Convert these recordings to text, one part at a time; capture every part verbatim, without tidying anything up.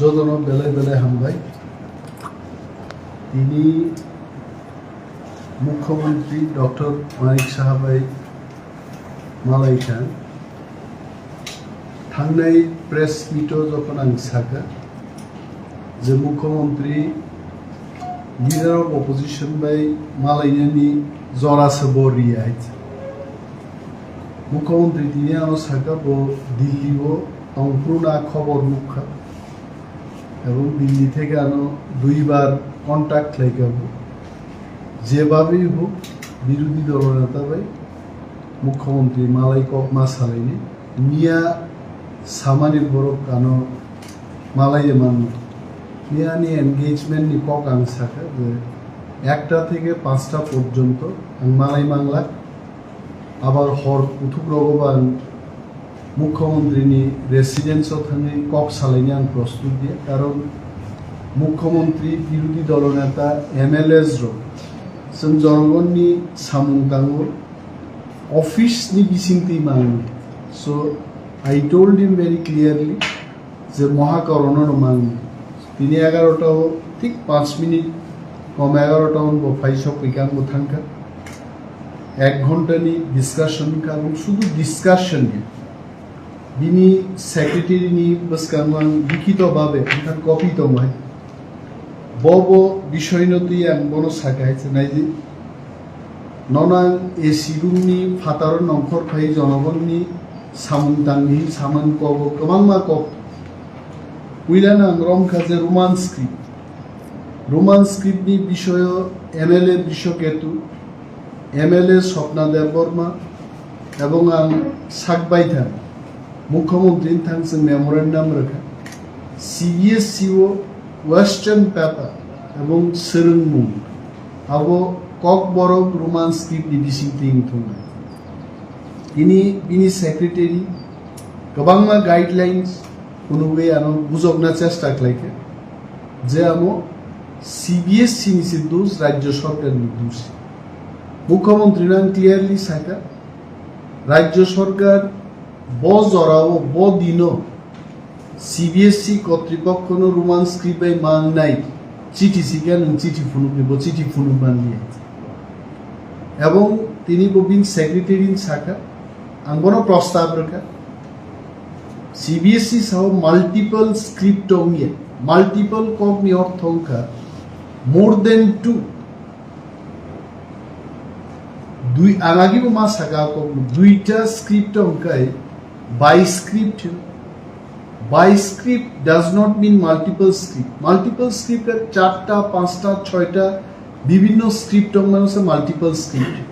Jotono belai belai hambai. Tini Mukhyamantri Doctor Manik Saha bai malai kha. Thangnai press meet o jokhon ang sakha je Mukhyamantri Leader of Opposition bai malainani jora se bo riya hai. Mukhyamantri tini ano sakha bo Delhi o tongphuru na khobor nukha. Ebong Delhi theke ano duibar contact khlaikha bo. Jebabwi huk, birodhi dolo neta bai Mukhyamantri malai kok ma salaini. Miya samani borok ano malai manno. Miya ni engagement ni kok ang sakha je ekta theke panchta porjonto ang malai mangla. Abar hor kuthuk rogo bo ang Mukhyamantri ni residence o thangwi kok salaini ang prostut ya, karon Mukhyamantri, birodhi dolo neta, M L As rok chwng jonogon ni samung tango, office ni bising twi mango. So I told him very clearly, je moha karono no mango. Tini egarota o thik panch minute kom egarota o bo phai sok pika bo thangkha. Ek ghonta ni discussion kha, bo sudu discussion ya. Bini secretary ni bwskango ang likhito babe wngkha copy tongo hai. Bo bo bisoy no twi ang bono sakha hai se naidi. Nono ang A C room ni phataro nongkhor phai jonogon ni samung tangni saman kogo kwbangma kok. Puilano ang romkha je Roman script. Roman script ni bisoyo M L A Bishoketu, M L A Swapna Debbarma, ebong ang sak baithang Mukhyamantri ni thang chwng memorandum rwkha. C B S E o question paper ebong swrwngmung abo Kokborok Roman script ni bising twi wngthoknai. Tini bini secretary kwbangma guidelines phunugwi ano bujokna chesta khlaikha je amo C B S E ni se dos, Rajya Sarkar ni dos. Mukhyamantri no ang clearly sakha, Rajya Sarkar bo jorao bo dino C B S E kotripokhono Roman script bai mangnai chithi sikha, nwng chithi phunukni, bo chithi phunuk manliya. Ebong tini bo bini secretary ni sakha, ang bono prostab rwkha. C B S E sao multiple script tongya, multiple kokni ortho wngkha more than two. Dui, ang agi bo ma saka kok, duita script wngkai bi script. Bi script does not mean multiple script. Multiple script ka charta, panchta, choita bibhinno script wngmano se multiple script.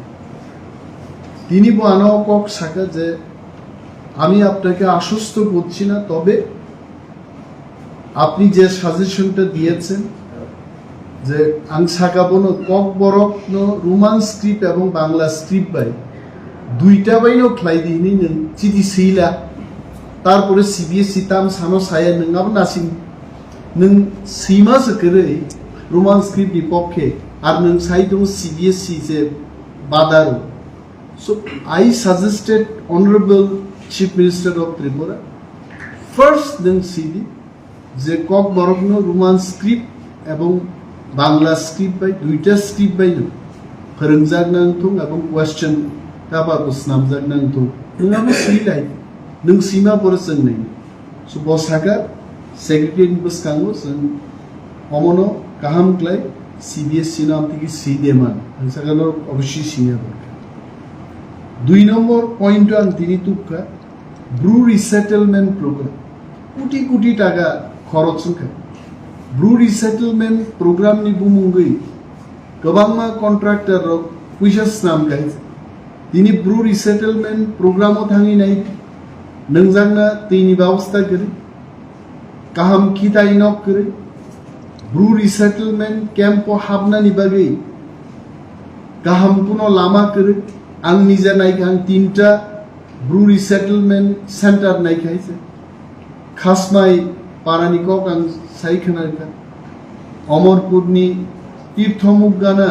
Tini bo ano kok saka je আমি আপনাকে আশ্বস্ত করছি না, তবে আপনি যে সাজেশনটা দিয়েছেন যে ang saka bono Kokborok no Roman script ebong Bangla script bai duita bai no khlai di hinwi nwng chidi sila, tarpore C B S E tam sano saya nwng abo nasing nwng sima se kwrwi Roman script ni pokkhe ar nwng sai tongo C B S E je badaro. So I suggested Honorable Chief Minister of Tripura, first nwng sidi je Kokborokno Roman script ebong Bangla script bai duita script bai no phwrwngjak nang thung ebong question paper bo snamjak nang thung. Nwng abo swi lai, nwng sima pore chwng nai. So bo saka secretary ni bwskango chwng omono kaham khlai C B S E no amtiki swi de man. Ang saka no obviously swiya bo. Dui number point o ang tini tukha Bru resettlement program. Kuti kuti taka khoroch wngkha. Bru resettlement program ni bumungwi kwbangma contractor rok puisa snam kha. Tini Bru resettlement program o thangwi nai, nwngjakna twi ni babostha kwrwi, kaham khitai nok kwrwi, Bru resettlement camp o hapnani bagwi kaham kuno lama kwrwi. Ang nija naikha, ang tinta Bru resettlement center naikha hai se. Khasmai parani kok ang sai khwnarikha. Omorpurni Tirthomuk gana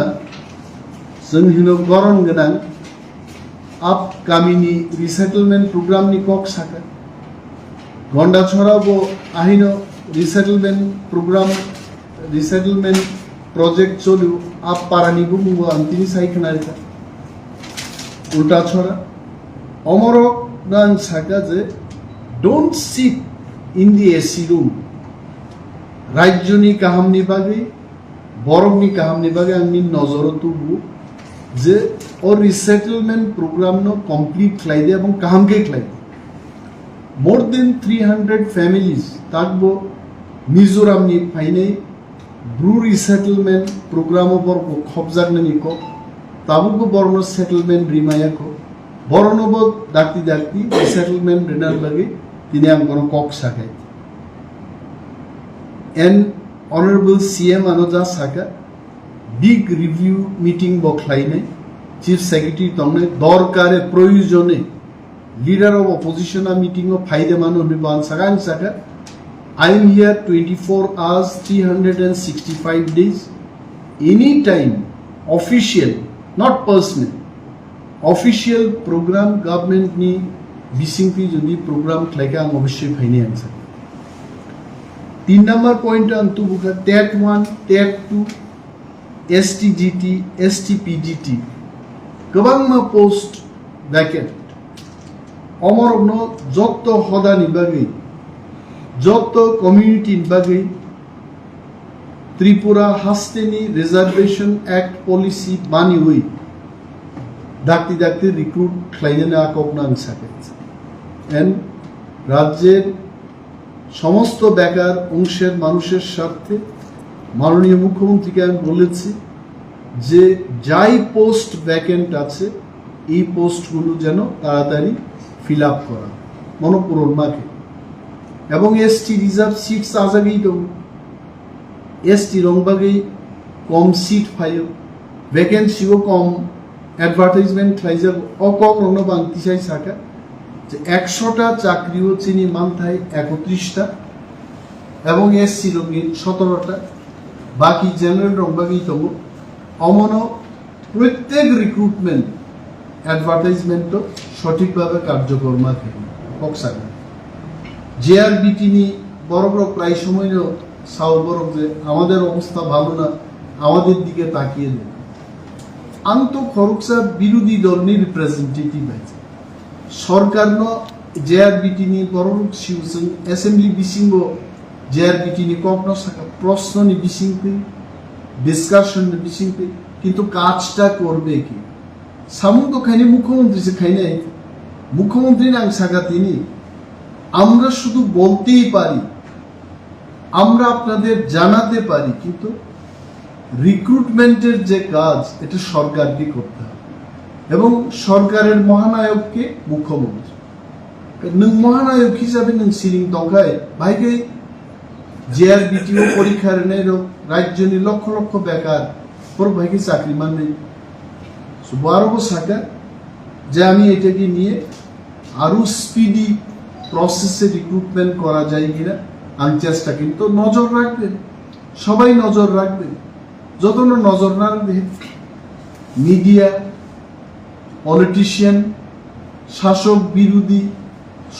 chwng hino goron gwnang upcoming ni resettlement program ni kok saka. Gondachora bo ahino Resettlement program, resettlement project choli, a parani bumungo ang tini sai khna rikha. Ulta chora. Omorok nang saka je, "Don't sit in the A C room." Rajyoni kahamni bagwi, borokni kahamni bagwi ang nini nojoro tubu je o resettlement program no complete khlai di ebong kaham khe khlai di. More than three hundred families, takbo Mizoram ni phainai Bru resettlement program o borok bo khopjaknani kok, tabukbo borokno settlement rimaya kok, borokno bo dakti dakti resettlement rinani bagwi tini ang bono kok sakai. And Honorable C M ano ja saka, big review meeting bo khlainai, Chief Secretary tongnai, dorkare, proyojone, Leader of Opposition a meeting o phai de mano hwnwi bo ang saka, ang saka, "I am here twenty-four hours, three hundred and sixty-five days, anytime, official, not personal, official program government ni bisingtwi jodi program khlaikha ang obossoi phainai," ang saka. Tin number point ang tubukha TET one, TET two, S T G T, S T P G T, kwbangma post vacant. Omorokno jotto hodani bagwi, jotto community ni bagwi Tripura hasteni Reservation Act policy baniwi dakti dakti recruit khlainani a kokno ang sakha. And rajyer সমস্ত বেকার অংশের মানুষের স্বার্থে মাননীয় মুখ্যমন্ত্রীকে আমি বলেছি যে যাই পোস্ট ভ্যাকেন্ট আছে, এই পোস্টগুলো যেন তাড়াতাড়ি ফিল আপ করা, মনোপূরণ মাকে। এবং এসটি রিজার্ভ সিটস আজাগেই দো, এসটি রং বাকি কম সিট ফাইও, ভ্যাকেন্সিও কম, অ্যাডভার্টাইজমেন্ট খাইজাক, ও কম রংনো বাংতি চাই সাকা যে একশোটা চাকরিও চিনি মানথাই একত্রিশটা এবং এসসি রঙিন সতেরোটা, বাকি জেনারেল রং বাকি তবু অমনো প্রত্যেক রিক্রুটমেন্ট অ্যাডভার্টাইজমেন্টও সঠিকভাবে কার্যকর মাকে। কক্সাগর জেআরবিটি নি বড় বড় প্রায় সময়ও সাউর বরক যে আমাদের অবস্থা ভালো না, আমাদের দিকে তাকিয়ে দেন। আমি তো খরকসা বিরোধী দলনি রিপ্রেজেন্টেটিভ আছে। Sorkarno J R B T ni borok siwswng assembly bisingo J R B T ni kokno saka, prosno ni bisingtwi, discussion ni bisingtwi, kintu kajta korbe ki? Samung to khaini mukhyamantri se khainai. Mukhyamantri nang saka tini, "Amra shudu boltei pari, amra apnader janate pari, kintu রিক্রুটমেন্টের যে কাজ, এটা সরকারকে করতে হবে এবং সরকারের মহানায়ককে মুখ্যমন্ত্রী। Nwng মহানায়ক হিসাবে nwng siring tongkhai, bhai khe J R B T O porikha rwnai rok, rajyoni lokho lokho bekar, borok bhai khe chakri mannai. So, bo aro bo saka je ami etake niye আরো স্পিডি প্রসেসে রিক্রুটমেন্ট করা যায় কিনা, আমি চেষ্টা করি।" তো নজর রাখবেন, সবাই নজর রাখবেন। যতন নজর রাখবে মিডিয়া, পলিটিশিয়ান, শাসক বিরোধী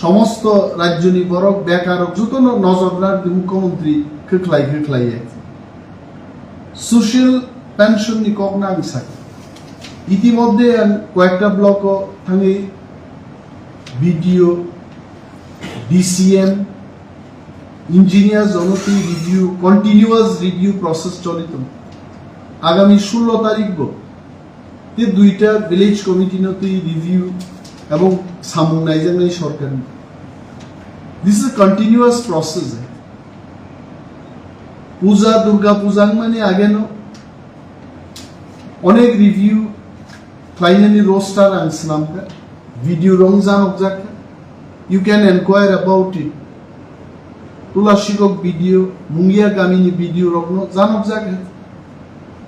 সমস্ত রাজ্যনি বরক বেকারক যতন নজর রাখবে মুখ্যমন্ত্রী। Khe khlai khe khlai, social pension ni kokno ang sakha. ইতিমধ্যে ang কয়েকটা ব্লকও thangwi বিডিও, ডিসিএম, ইঞ্জিনিয়ার জনতি রিভিউ, কন্টিনিউয়াস রিভিউ প্রসেস চলিত। আগামী ষোলো তারিখ bo te দুইটা ভিলেজ কমিটি নতি রিভিউ এবং samung naijaknai Sarkar. This is a continuous process. পূজা, দুর্গা পূজা মানে আগে no অনেক review khlainani roster ang swnamkha, video rok janokjakha, you can enquire about it. Tulasikok video, Mungia gamini video rokno janokjakha.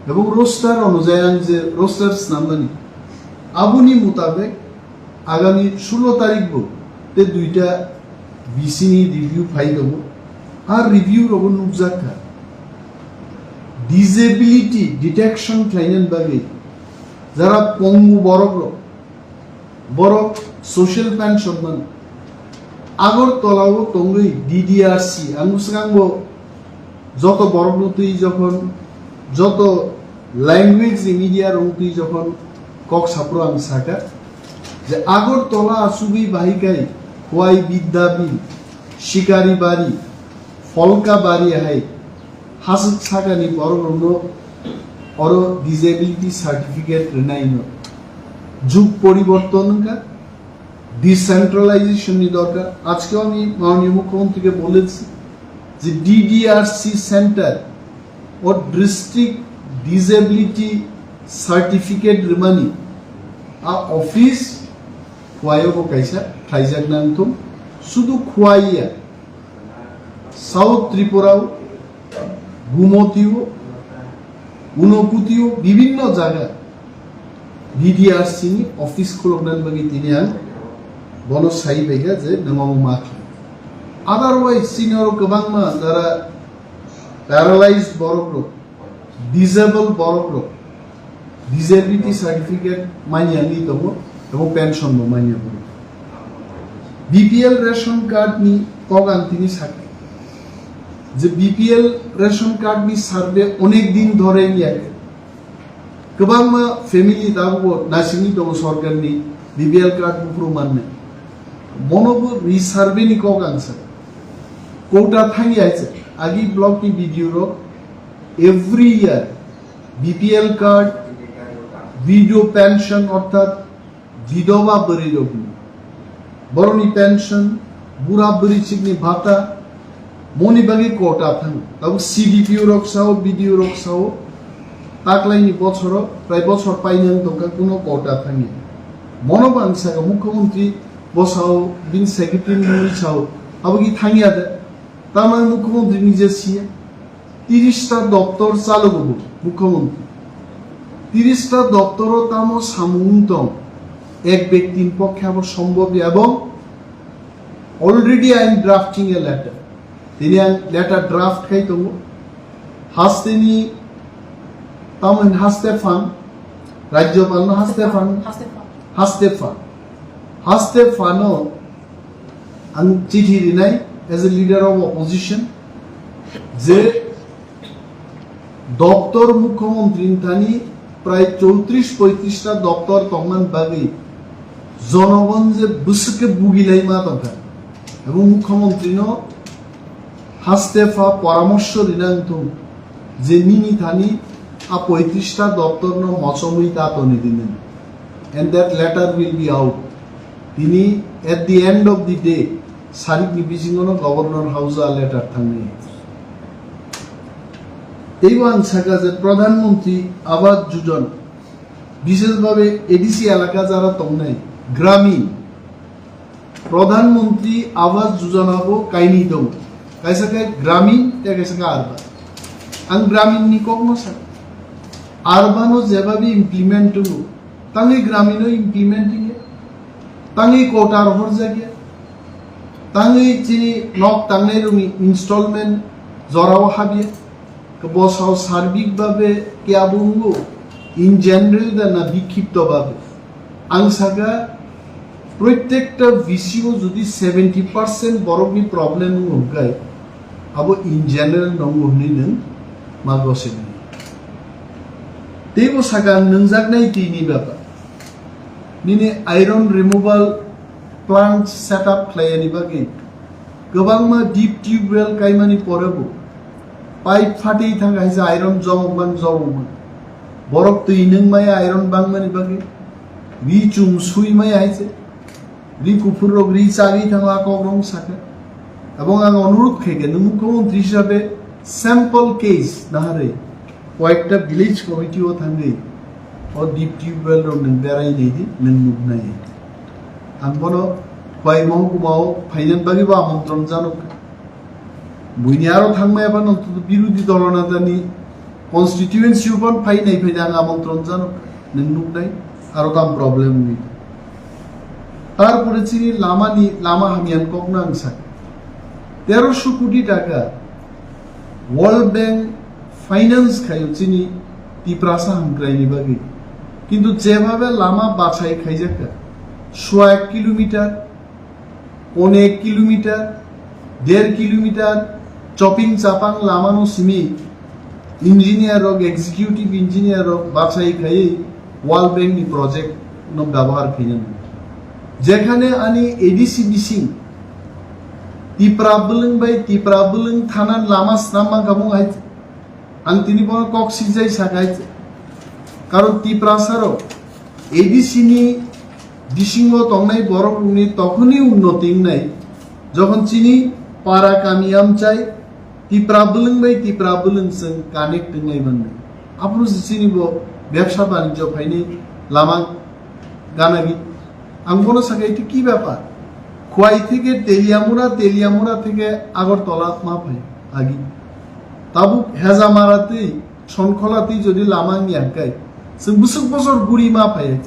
Ebong roster onujai ang je roster snamnani, aboni mutabek agami ষোলো তারিখ bo te দুইটা VC ni review phai tongo. Ar review rogo nukjakha, disability detection khlainani bagwi jara pongu borok rok, borok social pension man, Agartala o tongwi D D R C, ang bwskango joto borok no twi jokhon, joto language ni media rok twi jokhon kok sapro ang saka je Agartala achugwi bahai kai Khwai Bidyabil, Shikari Bari, Pholka Bari hai haswk sakani borok rok no oro disability certificate rwnai no jug poriborton wngkha. Decentralization ni dorkar. আজকে আমি মাননীয় মুখ্যমন্ত্রীকে বলেছি যে DDRC centre ও district disability certificate rimani a office Khwaio bo kaisa khlaijak nang thung. Sudu Khwaiya, South Tripura o, Gumoti o, Unakoti o, bibhinno jaga D D R C ni office khuloknani bagwi tini ang bono sai phaikha je nwng omo ma khlai. Otherwise chini oro kwbangma jara paralyzed borok rok, disabled borok rok, disability certificate manya ni tongo, abo pension bo manya borok. B P L ration card ni kok ang tini sakha je B P L ration card ni survey onek din dhore wngya. Kwbangma family tabukbo naisingwi tongo sorkarni B P L card buphuru manwi. Bonobo resurvey ni kok ang sa. Kota thangya hai se. Agi block ni B D O rok every year B P L card, widow pension orthat Bidoba bwrwi rokni, borokni pension, bura bwrwi chikni bhata, moni bagwi kota thango. Tabuk C D P O rok sao, B D O rok sao, taklaini bochoro, prai bochor painang tongkha kuno kota thangya. Mono bo ang saka mukhyamantri bo sao, bini secretary ni mui sao, abo ki thangya de. Tamo mukhyamantri nije siya. Tirista doptor chalogo bo mukhyamantri. Tirista doptoro tamo samung tong, ek bektin pokkhe abo sombhob ya, ebong already I am drafting a letter. Tini ang letter draft khai tongo. Hasteni tamo hin haste phan, rajyopalno haste phan, haste phan. Haste phan. Haste phano ang chithi rinai as a leader of opposition je doptor mukhyamantri ni thani prai chowtrish poitrish ta doptor tongmani bagwi jonogon je bwswk khe bugilai ma tongkha, ebong mukhyamantri no haste pha poramorso rina wng thung je nini thani a poitrish ta doptor no mochomwi ta toni dinani, and that letter will be out. Tini at the end of the day, sarik ni bisingo no Governor House o a letter thangni. Teibo ang saka je Pradhan Mantri Awas Yojana, bishesh bhabe A D C elaka jara tongnai, Gramin, Pradhan Mantri Awas Yojana bo kainwi tongo. Kaisa khe Gramin, tei kaisa khe Urban. Ang Gramin ni kok no sa. Urban o jeba bi implement tongo, tangwi Gramin o implement ya, tangwi kota rohorjak ya, tangwi chini nok tangnai rokni installment jorao habya, khe bosao sarbik babe khe abo wngo, in general da na bikhipto babe. Ang saka, proitekta V C o jodi seventy percent borokni problem wngkha, abo in general nongo hwnwi nwng ma gosini. Teibo saka ang nwngjaknai tini bepar. Nini iron removal plant set up khlaiyani bagwi kwbangma deep tubewell kaimani porebo pipe phatwi thangkha, hai se iron jobokmani jobokmani. Borok twi nwngmaya iron bangmani bagwi, ri chum suimaya hai se. Ri kuphur rok ri chagwi thango, a kok rok sakha. Ebong ang onurodh khaikha, nwng mukhyamantri hisabe sample case naharwi koyekta village committee o thangwi o deep tubewell rok nwng berai naidi, nwng nuknai. Ang bono Khwai mohokuma o phainani bagwi bo amontron janok. Buini aro thangmaya phano birodhi dolo netani constituency o phano phai nai phai ang amontron jano, nwng nuknai, aro tam problem ni. Tarpore chini lama ni, lama hamya ni kok no ang sai. Teroso koti taka World Bank finance khaio chini Tiprasa hamkrai ni bagwi. Kintu jebhabe lama bachai khaijakha, swa ek kilometer, Pone kilometer, der kilometer choping chapang lamano simi engineer rok, executive engineer rok bachai khaiwi World Bank ni project no byabohar khainani. Jekhane ani A D C bising Tipra bwlwng bai Tipra bwlwng thanan lama snam mankha mung hai. Ang tini bono kok sijai sakai, karon Tiprasa rok A D C ni bisingo tongnai borok rokni tokhoni unnoti wngnai, jokhon chini para kami amchai Tipra bwlwng bai Tipra bwlwng chwng connect wngnai mannai. Aphuru se chini bo bebsa banijyo phainai lama ganagi. Ang bono sakai, "Ito ki bepar? Khwai theke Teliamura, Teliamura theke Agartala ma phai agi." Tabuk Hejamara twi Sonkhola twi jodi lama wngya hwnkhe, chwng bwswk bosor guri ma phai.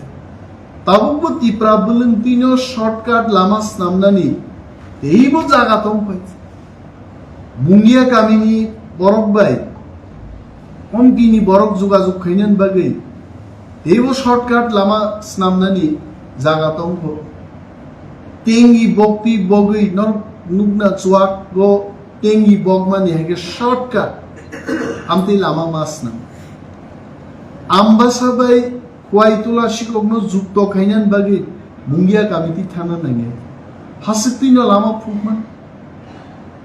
Tabukbo Tipra bwlwng twino shortcut lama snamnani teibo jaga tong phai. Mungia kamini borok bai Omtini borok jogajog khainani bagwi teibo shortcut lama snamnani jaga tongkho. Tengi boktwi bogwi norok nukna chuak go tengi bokmani hai khe shortcut amtwi lama ma snam. Ambasa bai Khwai Tula sikokno jukto khainani bagwi Mungia committee thana nangya. Haswktwino lama phukma.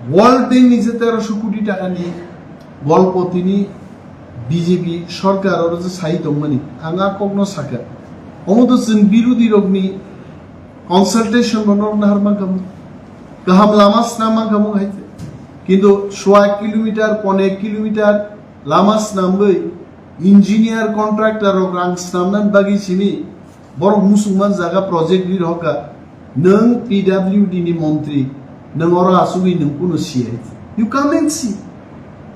World Bank ni je terosho koti taka ni golpo tini B J P sorkar oro je sai tongmani, ang a kokno sakha. Omo to chwng birodhi rokni consultation bo norok nahar mankha, kaham lama sna mankha mung hai. Kintu swa kilometer, pone kilometer lama snamwi engineer contractor rok rang snamnani bagwi simi borok musukman jaga project ri rohorkha, nwng P W D ni montri, nwng oro asugwi nwng kunu siya. You come and see.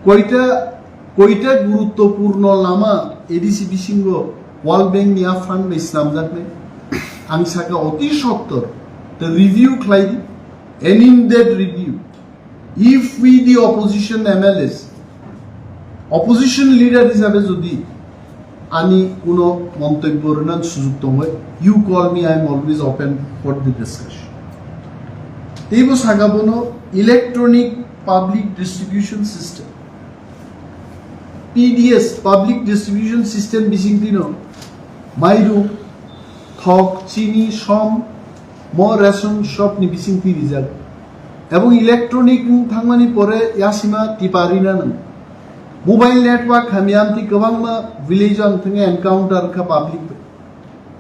Koita, koita guruttopurno lama A D C bisingo World Bank ni a fund bai snamjaknai. Ang saka oti sottor, the review khlai di, an in-depth review. If we the opposition M L As, opposition leader hisabe jodi ani kuno montobyo rwna sujug tongoi, you call me, I am always open for the discussion. Teibo saka bono electronic public distribution system, P D S, public distribution system bising tino mairum, thok, chini, som, mo ration shop ni bising twi rijak. Ebong electronic wng thangmani pore yasima tipa rina nang. Mobile network hamya amtwi kwbangma village o ang thangwi encounter kha public bai.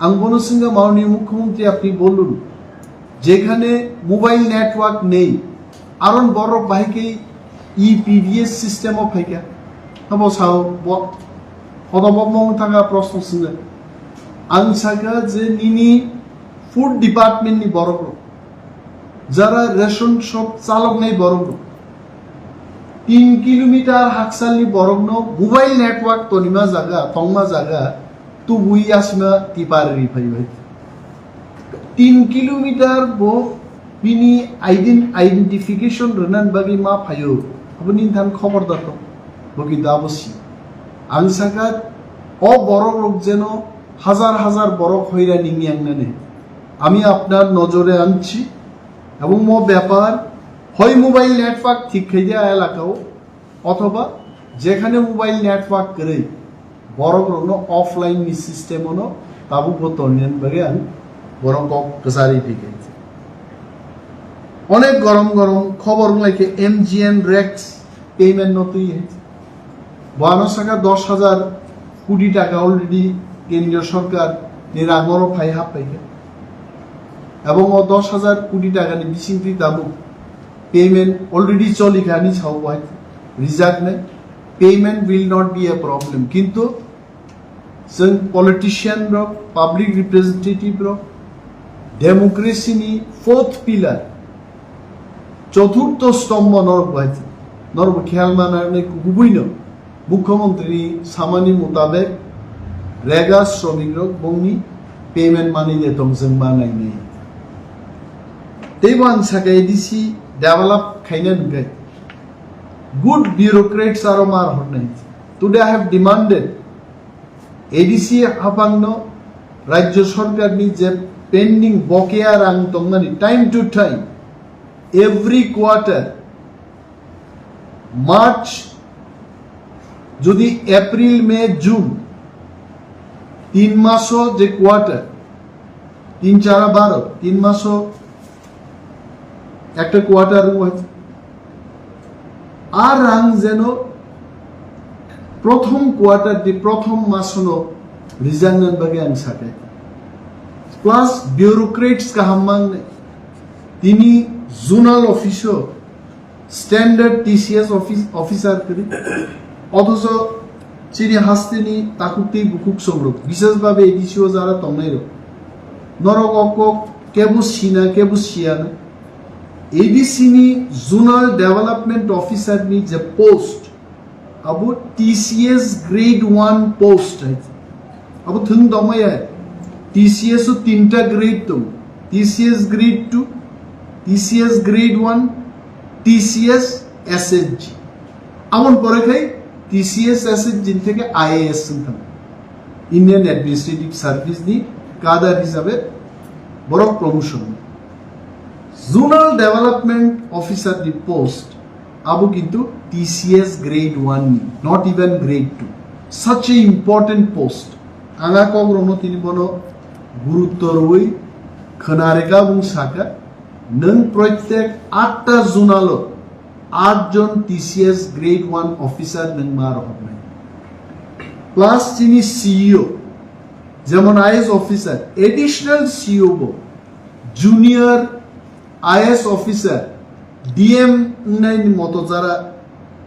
Ang bono swngkha, "Maunini Mukhyamantri, apni bolun, jekhane mobile network nei, aron borok bahai khe E P D S system o phaikha?" Abo sao bo, hodo bo mong thangkha proshno swngkha. Ang sakha je nini food department ni borok rok, jara ration shop chaloknai borok rok, tin kilometer haksalni borokno mobile network tonima jaga, tongma jaga, tubui yasima tipa ri phai bai. Tin kilometer bo bini ident-, identification rwna bagwi ma phaio, abo nini than khobor da tong, bo kintu abo si. Ang sakha, o borok rok jeno hajar hajar borok hoirani ngiyangnani. আমি আপনার নজরে আনছি এবং mo bepar hoi mobile network thik khai dia elakao, othoba jekhane mobile network kwrwi, borok rokno offline ni system ono tabuk bo tonina bagwi ang borok kok kwchari phikha. Onek gorom gorom khobor wnglaikhe M G N Rex payment no twi hai. Bo ano saka dos hajar koti taka already kendriyo sorkar ni rang oro phai hap phaikha. Ebong o dos hajar koti taka ni bisingtwi tabuk payment already cholikha ani sao bo hai rijak nai. Payment will not be a problem. Kintu chwng politician rok, public representative rok, democracy ni fourth pillar, choturtho stombho norok bo hai, norok bo khel manarnai kubuino Mukhyamantri ni samani mutabek rega sromik rok bongni payment manwi de tong chwng ma nainai. Teibo ang saka A D C develop khaina nungkhe good bureaucrats aro mar hornai. Today I have demanded A D C haphangno rajyo sorkarni je pending bokeya rang tongmani time to time Every quarter, March, যদি এপ্রিল, মে, জুন, তিন মাসও যে কোয়ার্টার, তিন চারা বারো, তিন মাসও একটা কোয়ার্টার হয়েছে। আর রাং যেন প্রথম কোয়ার্টার দি প্রথম মাসনো রিজাইন বাকি আমি সাথে। প্লাস বিউরোক্রেটস কাহাম মাংনে, তিনি জোনাল অফিসও স্ট্যান্ডার্ড টিসিএস অফিস, অফিসার করি। অথচ চিনি হাস্তিনি তাকুতি বুকুক সংরক, বিশেষভাবে এডিসিও যারা তংনাইরো, নরক অকক কেবু সিনা, কেবু সিয়ানা। এডিসি নি জোনাল ডেভেলপমেন্ট অফিসার নি যে post, abo TCS grade one post hai. Abo thung dongmaya. TCS o tinta grade tong. TCS grade two, TCS grade one, TCS SSG. Amon pore khai TCS SSG থেকে IAS wng thang. Indian administrative service ni cadre হিসাবে বড় promotion. Zonal development officer ni post, abo কিন্তু TCS grade one ni, not even grade two. Such a important post. Ang a kokrokno tini bono gurutto rwui khwnarikha, bung sakha, nwng proitek atta zonalo atjon TCS grade one officer nwng ma rohornai. Plus chini CEO, jemon IAS officer, additional CEO bo, junior IAS officer, DM wngnai ni moto jara,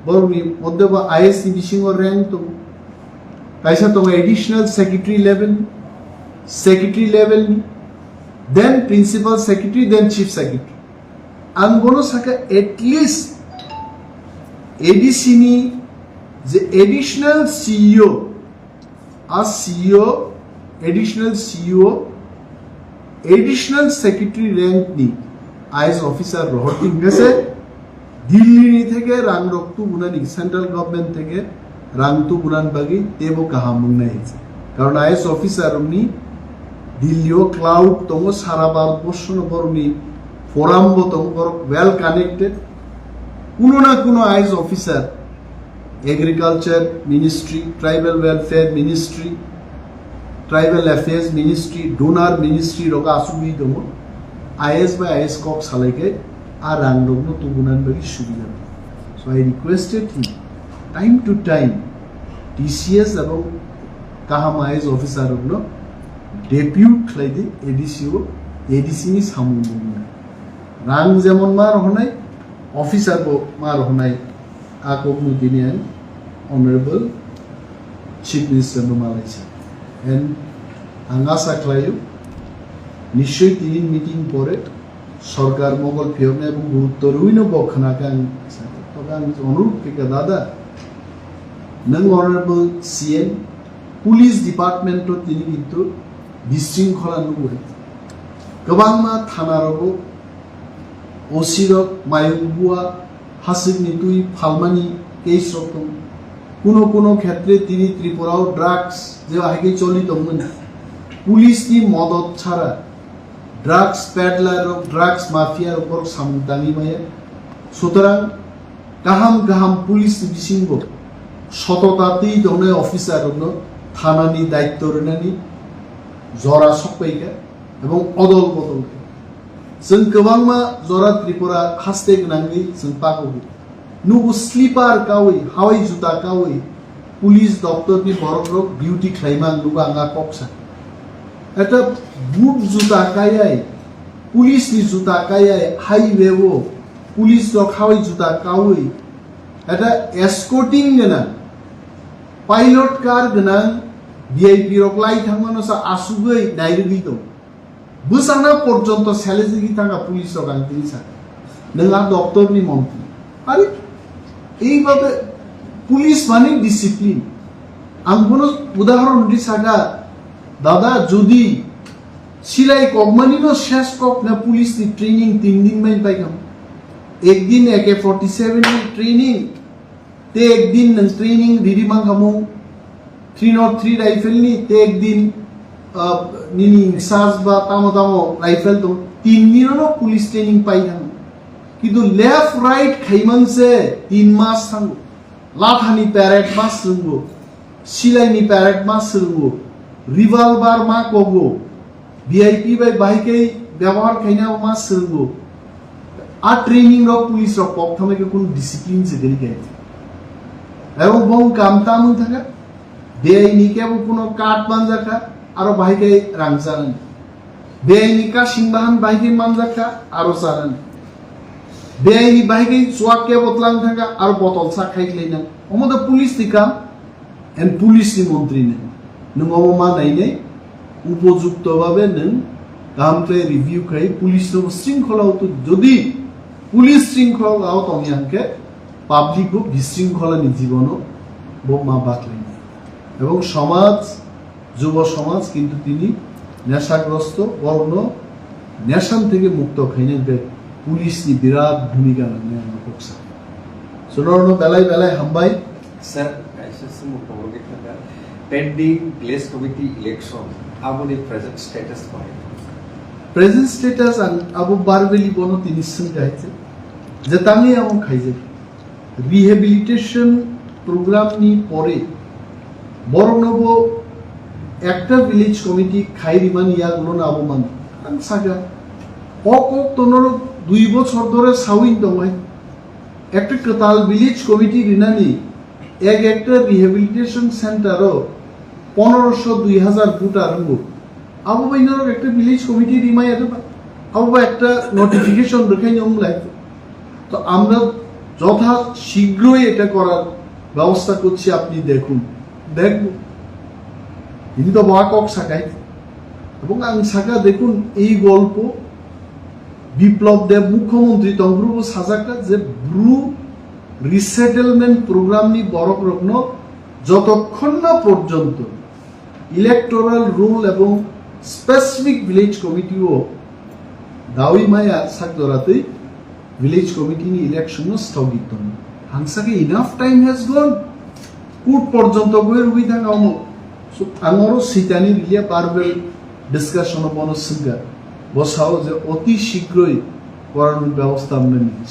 borokni moddhe bo IAS ni bisingo rank tongo. Kaisa tongo additional secretary level, secretary level ni, then principal secretary, then chief secretary. Ang bono sakha, at least ADC ni je additional CEO, a CEO, additional CEO, additional secretary rank ni IAS officer rohor thing khe se Delhi ni theke rang rok tubunani, central government থেকে রাং tubunan bagwi teibo kaham wngnai hinse. Karon IAS officer rokni দিল্লিও clout tongo, সারা ভারতবর্ষনো borokni forum bo tongo, borok well connected. Kuno na kuno IAS officer agriculture ministry, tribal welfare ministry, tribal affairs ministry, DoNER ministry rok asugwi tongo. IAS bai IAS kok salai khe a rang rokno tubunan bagwi subida. So I requested him time to time TCS এবং kaham IAS officer rokno ডেপুট khlai di ADC o, ADC ni samung bumung. Rang jemon ma rohornai, officer bo ma rohornai, a kokno tini ang honourable chief minister no malaisa. And ang asa khlaio, নিশ্চয়ই tini meeting pore সরকার mogol phiyoknai bo gurutto rwino bo khwnakhe ang sakha. Tobe ang onurod khe kha, dada, nwng honourable CM, police department o tini kintu বিশৃঙ্খলা nugo. Kwbangma thana rogo OC rok mayung bua, hasik ni twi phalmani case rok tongo. Kuno kuno khetre tini Tripura o drugs je hai khe choli tongmani. Police ni modot chara drugs peddler rok, drugs mafia rok borok samung tangwi maya. Sutorang kaham kaham police ni bisingo sotota twi tongnai officer rokno thana ni daitto rwnani jora sokpai kha ebong odol bodol kha. Chwng kwbangma jora Tripura haste gwnangwi chwng pakogo. Nugo slipper kawi, hawai juta kawi, police doptor ni borok rok duty khlaima ang nugo ang a kok sa. Eta boot juta kayai, police ni juta kayai, highway o police rok hawai juta kawi, eta escorting gwnang, pilot car gwnang, V I P rok lai thangmano sa asugwi nairwgwi tong. Bwsana porjonto selejigwi thangkha police rok, ang tini sa. Nwng a doptor ni montri. Are, ei babe police mani discipline. Ang bono udahoron di saka, dada, jodi silai kokmani no ses kok na police ni training tin din mai pai kam. Ek din A K forty seven ni training, te ek din nwng training riri mankha mung three nought three rifle ni, te ek din, ah, nini sas ba tamo tamo rifle tong, tin din no police training pai thang. Kintu left right khaiman se tin mas thango. Lathani parade ma swrwngo, silaini parade ma swrwngo, revolver ma kogo, V I P bai bahai khe byabohar khaina ma swrwngo. A training rok police rok kok thamai khe kunu discipline se gari khe. Ebong bong kam tamung thaka, biyai ni kebo kuno card manjakha, aro bahai khe rang chanani. Biyai ni kasing bahan bahai khe manjakha, aro chanani. Biyai ni bahai khe chuak kebo tlang thangkha, aro botol sa khai khlai nang. Omo da police ni kam, and police ni montri ni. Nwng omo ma nainai, upojukto babe nwng kaham khe review khai, police no sringkhola o tu, jodi police sringkhola o tongya hwnkhe, public bo bisringkhola ni jibono bo ma baklainai. Ebong somaj, jubo somaj kintu tini neshagrosto, borokno neshan theke mukto khaina hwnkhe police ni birat bhumika nangnai ang kok sa. So, norokno belai belai hambai. Sir, kaisa swngmung tongo khe thangkha. Pending village committee election, aboni present status bai? Present status ang abo verbally bono tini swngkha hai se. Je tangwi amo khaijak. Rehabilitation program ni pore borokno bo ekta village committee khai rimani yagulo na abo man. Ang saka, o kok tono dui bochor dore sawin tongo hai. Ekta kwtal village committee rinani ek ekta rehabilitation center o poneroso dui hazar voter wngo. Abo bai norok ekta village committee rimaya de ba? Abo ba ekta notification rwkhaini wng lai. তো আমরা যথা শীঘ্রই এটা করার ব্যবস্থা করছি, আপনি দেখুন। দেখব। Ini to ba kok sakai. Ebong ang saka, দেখুন, এই গল্প বিপ্লব দেব মুখ্যমন্ত্রী tongphuru bo sajak kha je Bru resettlement program ni borok rokno jotokhon na porjonto electoral roll ebong specific village committee o dawi maya sak joratwi village committee ni election no sthogit tongo. Ang saka enough time has gone. Court porjonto goi rwgwi thang omo. So, ang oro sitani riliya verbal discussion o bono swngkha. Bo sao je oti shigroi koranwi byabostha wngna nini.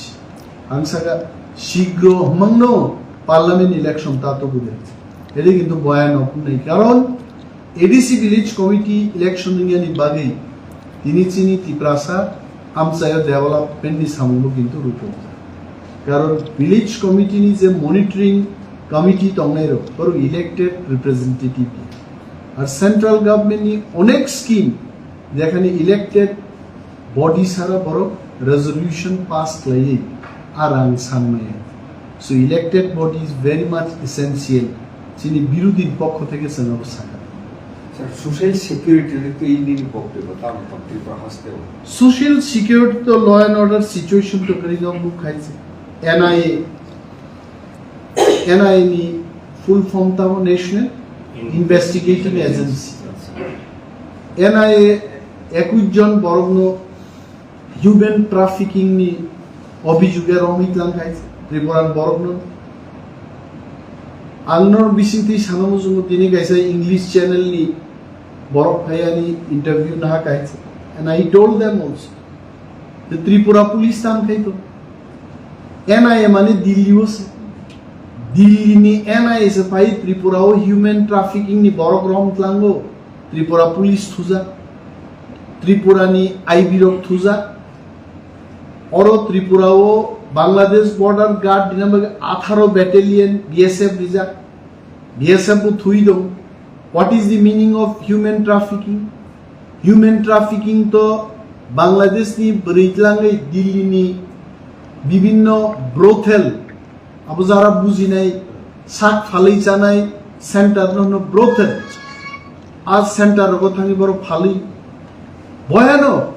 Ang saka shigro hwmangno parliament election ta tubu de. Ede kintu boya no phunai. Karon A D C village committee election wngyani bagwi tini chini Tiprasa amchaio development ni samungbo kintu rupok. Karon village committee ni je monitoring committee tongnai rok, borok elected representative. Ar central government ni onek scheme jekhani elected body sara borok resolution pass khlaiwi a rang san maya. So elected body is very much essential. Chini birodhi pokho theke chwng abo sakha. Sir, social security ni twi nini boktwbo tamo tong Tripura haste o? Social security to law and order situation to kwrwi no mukhaise. N I A, N I A ni full form tamo National Investigating Agency. N I A ekush jon borokno human trafficking ni obhijuge romwi tlang khai Tripura ni borokno. Ang nor bisingtwi sana muchungo tini kaisa English channel ni borok phayani interview naha kaisa. And I told them also. The Tripura police tam khai to. N I A mane Delhi o se. Delhi ni N I A se phai Tripura o human trafficking ni borok rom tlango. Tripura police thuja. Tripura ni I B rok thuja. Oro Tripura o Bangladesh border guard dina bagwi atharo battalion B S F rijak. B S F bo thui dong. What is the meaning of human trafficking? Human trafficking to Bangladesh ni bwrwi tlangwi Delhi ni bibinno brothel, abo jara bujinai sak phalwi chanai center no hwno brothel. A center rogo thangwi borok phalwi boyano.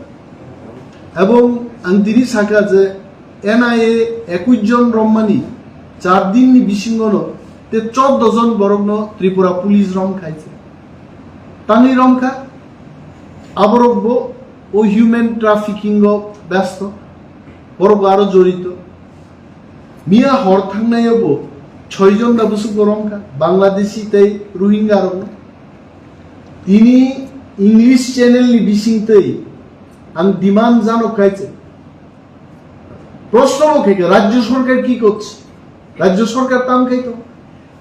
Ebong ang tini saka je N I A ekush jon romani char din ni bisingo no te choddo jon borok no Tripura police rom khai se. Tangwi rom kha, aborok bo o human trafficking o besto, borok bo aro jorito. Miya hor thangnai o bo choi jon da bwswk bo rom kha, Bangladeshi tei Rohingya rok no. Tini English channel ni bising twi ang demand jano khai se. Proshno bo khaikha, rajyo sorkar ki korche? Rajyo sorkar tam khaito?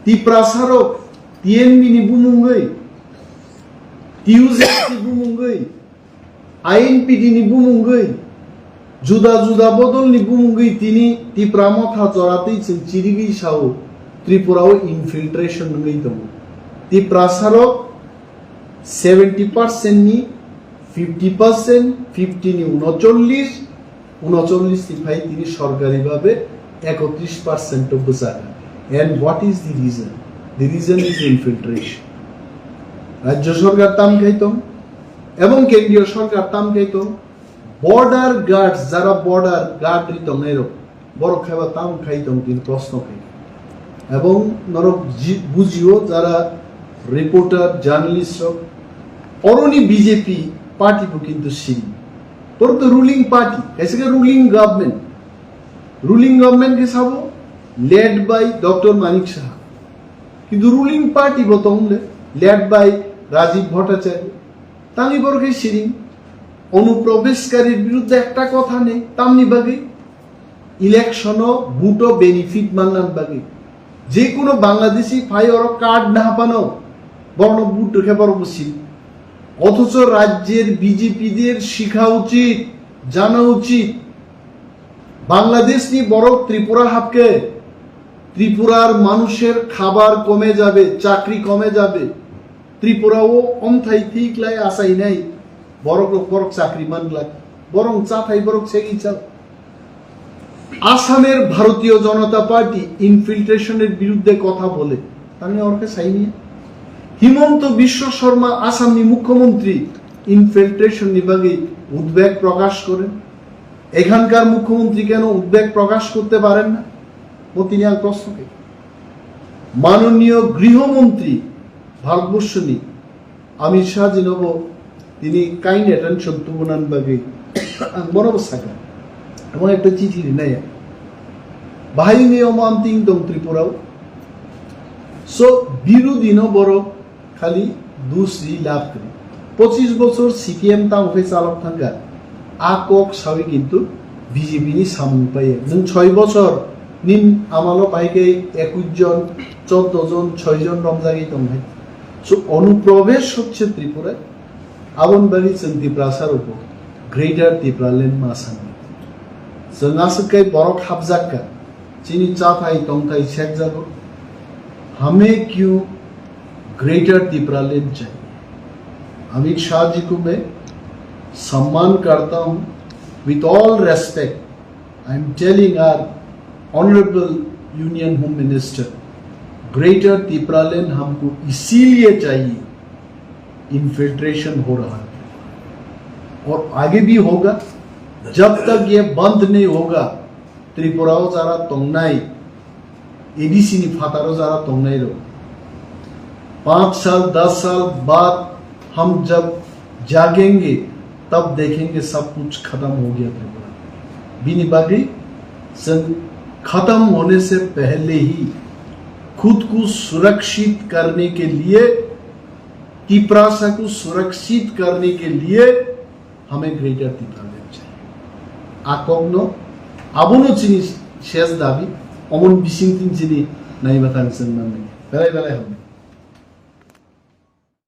Tiprasa rok T N V ni bumungwi, T U Z ni bumungwi, I N P T ni bumungwi, juda juda bodol ni bumungwi tini Tipra Motha joratwi chwng chirigwi sao Tripura o infiltration wngwi tongo. Tiprasa rok seventy percent ni fifty percent, fifty ni unocholish, unocholish ni phai tini sorkari babe ekotris percent o bwchakha. And what is the reason? The reason is infiltration. Rajyo sorkar tam khai tong, ebong kendriyo sorkar tam khai tong, border guards, jara border guard ri tongnai rok, borok khaiba tam khai tong tini proshno khai. Ebong norok ji-, bujio jara reporter, journalist rok, oroni B J P party bo kintu siri. Borok to ruling party, kaisa khe ruling government. Ruling government khe sabo led by Doctor Manik Saha. Kintu ruling party bo tong le led by Rajiv Bhattacharya. Tangwi borok khe siring. Onuprabeshkarir biruddhe ekta kotha nei, tamni bagwi? Election o vote o benefit mannan bagwi. Je kono Bangladeshi phai oro card na hapano, borokno vote rwkhe borok bo siri. Othocho rajyer B J P der shikha uchit, jana uchit, Bangladeshni borok Tripura hapkhe, Tripurar manusher khabar kome jabe, chakri kome jabe. Tripura o omthai thik lai achainai borok rok, borok chakri man glak. Borok chathai borok segwi chal. আসামের ভারতীয় জনতা পার্টি ইনফিল্ট্রেশনের বিরুদ্ধে কথা বলে, তাহলে ওর কাছে আইনি। হিমন্ত বিশ্ব শর্মা আসামনি মুখ্যমন্ত্রী ইনফিল্ট্রেশননি বাকি উদ্বেগ প্রকাশ করেন। এখানকার মুখ্যমন্ত্রী কেন উদ্বেগ প্রকাশ করতে পারেন না? ও তিনি আর প্রশ্ন কে? মাননীয় গৃহমন্ত্রী ভারতবর্ষনি Amit Shah jinobo tini kind attention tubunani bagwi ang bonobo sakha. Amo ekta chithi rinai. Bahai wngwi omo amting tong Tripura o. So, birodhi no borok khali dus ri lab kwrwi. Pochis bochor C P M tamo khe chalok thangkha. A kok sawi kintu B J P ni samung paiya. Nwng choi bochor nin amalo pai khe ekush jon, choddo jon, choi jon romjagwi tong hai. So, অনুপ্রবেশ হচ্ছে ত্রিপুরায়। Aboni bagwi chwng Tiprasa rokbo Greater Tipraland ma sani. Chwng aswk khe borok hapjak kha. Chini chathai tongthai sekjago. हमें क्यों Greater Tipraland चाहिए? अमित शाह जी को मैं सम्मान करता हूँ। With all respect, I am telling our Honorable Union Home Minister, Greater Tipraland हमको इसीलिए चाहिए, इन्फिल्ट्रेशन हो रहा है और आगे भी होगा। जब तक ये बंद नहीं होगा, Tripura o jara tongnai, A D C ni phataro jara tongnai rok, पाँच साल, दस साल बाद हम जब जागेंगे, तब देखेंगे सब कुछ खत्म हो गया त्रिपुरा। Bini bagwi chwng खत्म होने से पहले ही खुद को सुरक्षित करने के लिए, तिप्रासा को सुरक्षित करने के लिए हमें ग्रेटर तिप्रालैंड चाहिए। A kokno, abono chini ses dabi, omon bising tin chini naiba thang chwng nangni. Belai belai hambai.